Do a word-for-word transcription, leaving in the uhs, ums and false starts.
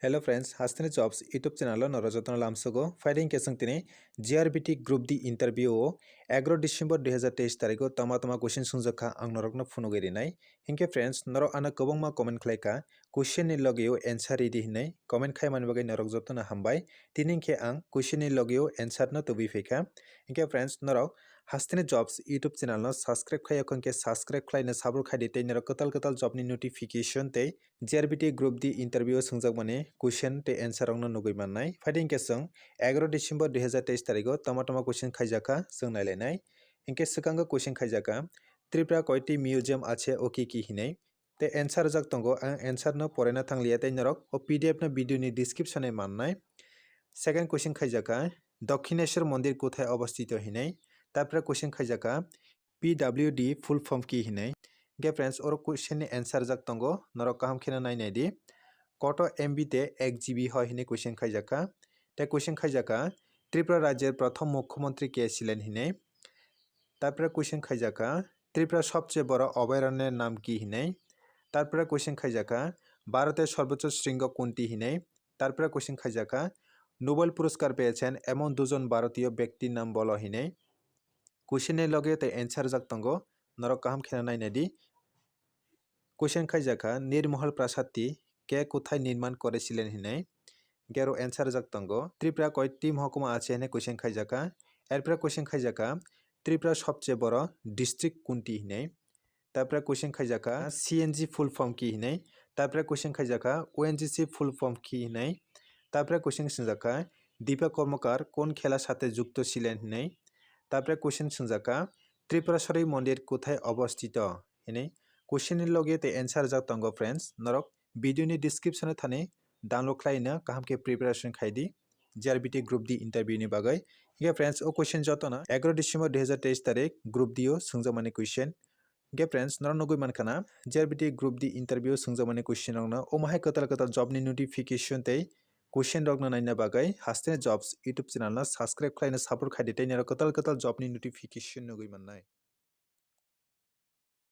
Hello friends, Hasteni Jobs YouTube channel o norok jotono lamsogo. Phaidi hinkhe chwng tini G R B T Group D interview o egaro December dui hazar teis tarikh o tama tama question swngjak kha ang norokno phunugwi rinai. Hinkhe friends, norok ano kwbangma comment khlai kha, question ni logi o answer ridi hinwi. Comment khai mani bagwi norok jotono hambai. Tini hinkhe ang question ni logi o answer no tubui phai kha. Hinkhe friends, norok Hasteni Jobs YouTube channel no subscribe khai yakho hinkhe subscribe khlai no sabur khai di tei norok kwtal kwtal job ni notification tei G R B T Group D interview o swngjak mani question tei answer rok no nugwi mannai. Phaidi hinkhe chwng egaro December dui hazar teis tarikh o tama tama question khaijak kha chwng nailainai. Hinkhe swkango question khaijak kha, Tripura koiti museum ache o ki ki hinwi. Tei answer rwjak tongo, ang answer no poraina thangliya tei norok o P D F no video ni description o mannai. Second question khaijak kha, Dakshineshwar Mandir kothai obostito hinwi. Tarpore question khaijak kha, P W D full form ki hinwi. Hinkhe friends, oro question ni answer rwjak tongo, norok kaham kheno nai nai di. Koto M B tei ek G B hoi hinwi question khaijak kha. Tei question khaijak kha, Tripura rajyar prothom mukhyamantri ke silen hinwi. Tarpore question khaijak kha, Tripura sobche boro oboyaronyor nam ki hinwi. Tarpore question khaijak kha, Bharote sorboccho shringo kunti hinwi. Tarpore question khaijak kha, Nobel puroskar peyechen emon dujon Bharotiyo bektir nam bolo hinwi. Question ni loge tei answer rwjak tongo, norok kaham kheno nai nai di. Question khaijak kha, Nirmohol Prasad ti ke kothai nirman kore silen hinwi. Gero answer rwjak tongo, Tripura koiti mohokuma ache hinwi question khaijak kha. Erpore question khaijak kha, Tripura sobche boro district kunti hinwi. Tarpore question khaijak kha, C N G full form ki hinwi. Tarpore question khaijak kha, O N G C full form ki hinwi. Tarpore question swngjak kha, Deepak Karmakar kon khela sate jukto silen hinwi. Tarpore question swngjak kha, Tripureshwari Mandir kothai obostito hinwi. Question ni loge tei answer rwjak tongo friends. Norok video ni description o thani download khlai no kaham khe preparation khai di G R B T Group D interview ni bagwi. Hinkhe friends, o question jotono egaro December dui hazar teis tarikh Group D o swngjak mani question. Hinkhe friends, norok nugwi mankha na, G R B T Group D interview o swngjak mani question rok no omo hai kwtal kwtal job ni notification tei question rok no naina bagwi Hasteni Jobs YouTube channel no subscribe khlai no support khai di tei norok kwtal kwtal job ni notification nugwi mannai.